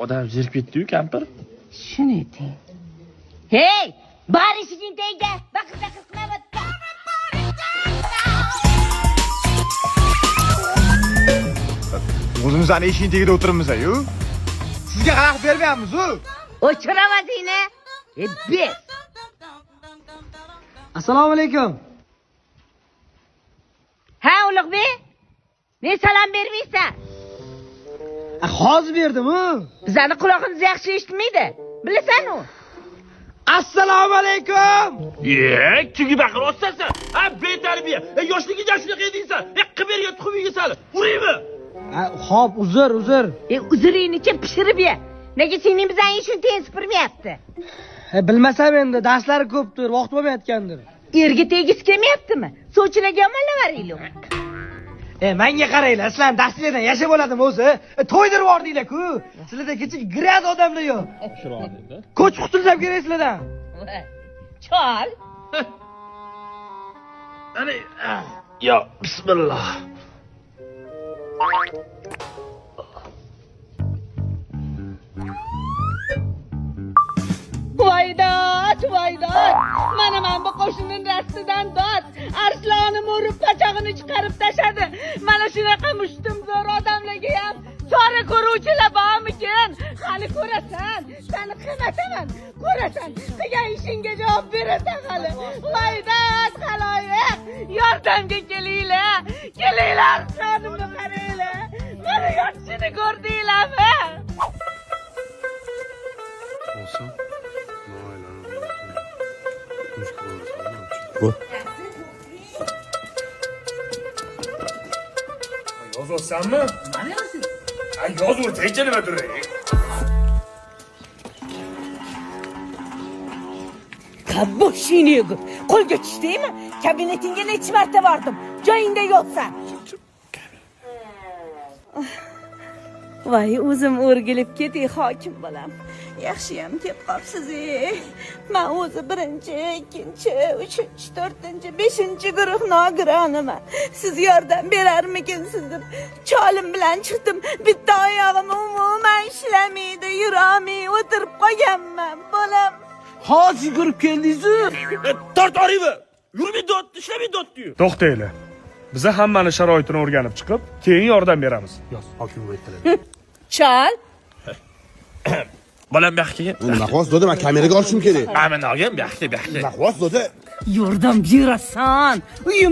Odam zerikib ketdi-yu kampir. Shuni ayting. Hey, bor eshiging tagiga, baqir chaqir qilma bu yerda. O'zimizni eshiging tagida o'tiribmiz-ku. Sizga xalaqit bermayapmiz-u. O'chir ovozingni. E, bes. Assalomu alaykum. Ha, Ulug'bek? Men salom bermaysan. Hozir berdim-u. Bizani qulog'imiz yaxshi eshitmaydi. Bilasan-u. Assalomu alaykum. Ye, kimga baqiryapsan sen? Ha, betarbiya. E, yoshligingda shunaqa edingsan. E, qilib bergan tuxumingga sali. Uraymi? Xo'p, uzr, uzr. E, uzringnicha pishirib ye. Nega singling bizani eshikni teng supurmayapti? Bilmasam endi, darslari ko'pdir, vaqt bo'lmayotgandir. Erga tegisi kelmayaptimi? Sovchilarga yomonlavaringlar. Menga qaranglar, sizlarni darslikdan yashab bo'ladimi o'zi? To'ydirib yubordinglar-ku. Sizlarda kecha gryaz odamlar yo'q. Ko'ch qutulsam kerak sizlardan. Chol. Ana, yo, bismillah. Voy dod, voy dod. Mana men bu qo'shnining rastidan dod. Arslonim urib pachog'ini chiqarib tashladi. Mana shunaqa mushtumzo'r odamlarga ham chora ko'ruvchilar bormikin? Hali ko'rasan, seni qamataman. Ko'rasan, qilgan ishingga javob berasan hali. Voy dod, xaloyiq, yordamga kelinglar. Kelinglar, arslanimni qaranglar. Mana yotishini ko'rdinglarmi? Yozyapsanmi? Nima yozyapsan? Ha, yozaversangchi nima turay? Boshingni yugur. Qo'lga tushdingmi? Kabinetingga necha marta bordim. Joyingda yo'qsan. Voy, o'zim o'rgilib ketay hokim bolam. Yaxshiyam kelib qolibsiz. Men o'zi 1-chi, 2-chi, 3-chi, 4-chi, 5-chi guruh nogironiman. Siz yordam berarmikinsiz deb cholim bilan chiqdim. Bitta oyog'im umuman ishlamaydi, yurolmay o'tirib qolganman, bolam. Hozir yugurib keldingiz-ku. Tort oriymi? Yurmaydi dotdi, ishlamaydi dotdi-yu. To'xtanglar. Biza hammani sharoitini o'rganib chiqib, keyin yordam beramiz. Yoz, hokim aytdilar. Chol, Bolam bu yoqqa kelgin. Nima qilyapsiz doda? Men kameraga olishim kerak. Mana olgin, bu yoqqa, bu yoqqa. Nima qilyapsiz doda? yordam berasan. Uyim